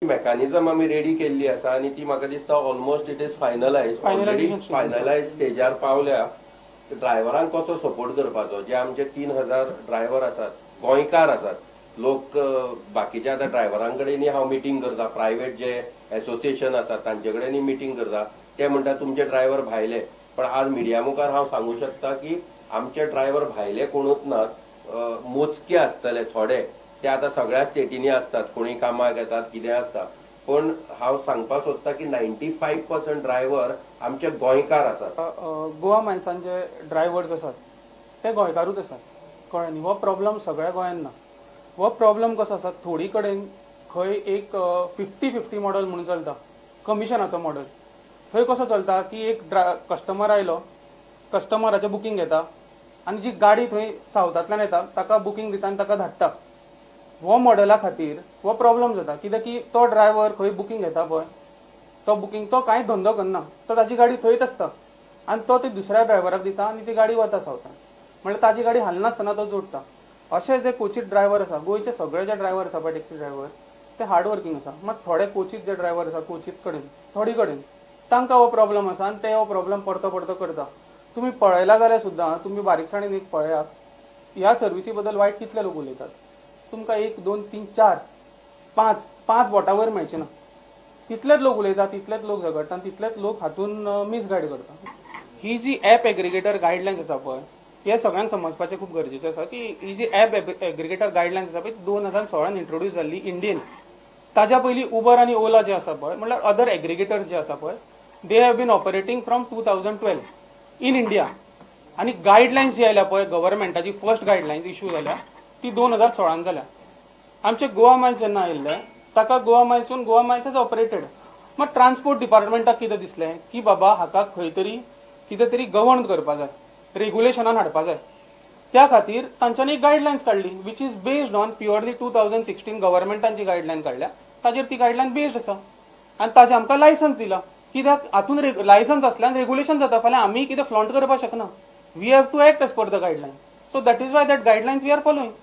Mechanism आमी ready केल्ली आसा आनी ती म्हाका दिसता almost it is finalize, already Finalization stage. Finalise स्टेजार पावल्या. ड्रायव्हरांक कसो सपोर्ट करपाचो, जे आमचे 3000 ड्रायव्हर आसात, गोंयकार आसात लोक, बाकीच्या आतां ड्रायव्हरां कडेनय हांव मिटींग करता, प्रायव्हेट जे एसोसिएशन आसा तांचे कडेनय मिटींग करता. ते म्हणटा तुमचे ड्रायव्हर भायले, पण आज मिडिया मुखार हांव सांगू शकता की आमचे ड्रायव्हर भायले कोणूच नात. मोजके आसतले थोडे, ते आतां सगळ्या स्टेटींनी आसतात, कोणी कामाक येतात, कितें आसता. पण हांव सांगपाक सोदता की 95% ड्रायव्हर आमचे गोंयकार आसात. गोवा मायल्सान जे ड्रायव्हर्स आसात ते गोंयकारूच आसात, कळ्ळें न्ही? हो प्रॉब्लम सगळ्या गोंयान ना. हो प्रॉब्लम कसो आसा, थोडी कडेन खंय एक 50-50 मॉडल म्हणून चलता, कमिशनाचो मॉडल. थंय कसो चलता की एक कस्टमर आयलो, कस्टमराचें बुकींग घेता आनी जी गाडी थंय सावथांतल्यान येता ताका बुकींग दिता आनी ताका धाडटा. हो मॉडला खातीर हो प्रॉब्लम जाता, कित्याक की तो ड्रायव्हर खंय बुकींग घेता पळय, तो बुकींग तो कांय धंदो करना, तो ताजी गाडी थंयच आसता आनी तो ती दुसऱ्या ड्रायव्हराक दिता आनी ती गाडी वता सावथान, म्हणल्यार ताजी गाडी हालनासतना तो जोडटा. अशे जे कोचीत ड्रायव्हर आसा, गोंयचे सगळे जे ड्रायव्हर आसा पळय टॅक्सी ड्रायव्हर, ते हार्ड वर्कींग आसा. मात थोडे कोचीत जे ड्रायव्हर आसा कोचीत कडेन, थोडी कडेन तांकां हो प्रॉब्लम आसा आनी ते हो प्रॉब्लम परतो परतो करता. तुमी पळयला जाल्यार सुद्दां तुमी बारीकसाणेन एक पळयात, ह्या सर्विसी बद्दल वायट कितले लोक उलयतात. तुमकां 1 2 3 4 5 5 बोटां वयर मेळचे ना. तितलेच लोक उलयतात, तितलेच लोक झगडटा, तितलेच लोक हातून मिसगायड करता. ही जी ॲप एग्रिगेटर गायडलायन्स आसा पळय, हे सगळ्यांक समजपाचें खूब गरजेचें आसा की ही जी ॲप एग्रिगेटर गायडलायन्स आसा पळय 2016 इंट्रोड्यूस जाल्ली इंडियन. ताज्या पयलीं उबर आनी ओला जे आसा पळय, म्हणल्यार अदर एग्रिगेटर्स जे आसा पळय, they have been operating from 2012 in India. आनी गायडलायन्स जी आयल्या पळय गव्हर्मेंटाची, फर्स्ट गायडलायन्स इश्यू जाल्या ती 2016 जाल्या. आमचे गोवा मायल्स जेन्ना आयिल्ले ताका गोवा मायल्सून गोवा मायल्स is operated. मात ट्रान्सपोर्ट डिपार्टमेंटाक कितें दिसलें की बाबा हाका खंय तरी कितें तरी गवर्न करपा जाय, रेग्युलेशनान हाडपा जाय. त्या खातीर तांच्यांनी एक गायडलायन्स काडली which is based on purely 2016 गव्हर्मेंटान जी गायडलायन काडल्या ताजेर ती गायडलायन बेस्ड आसा आनी ताजें आमकां लायसन्स दिलां. कित्याक हातून लायसन्स आसल्यान रेग्युलेशन जाता, फाल्यां आमी कितें फ्लॉन्ट करपाक शकना. We have to act as per the guideline, so that is why that guidelines we are following.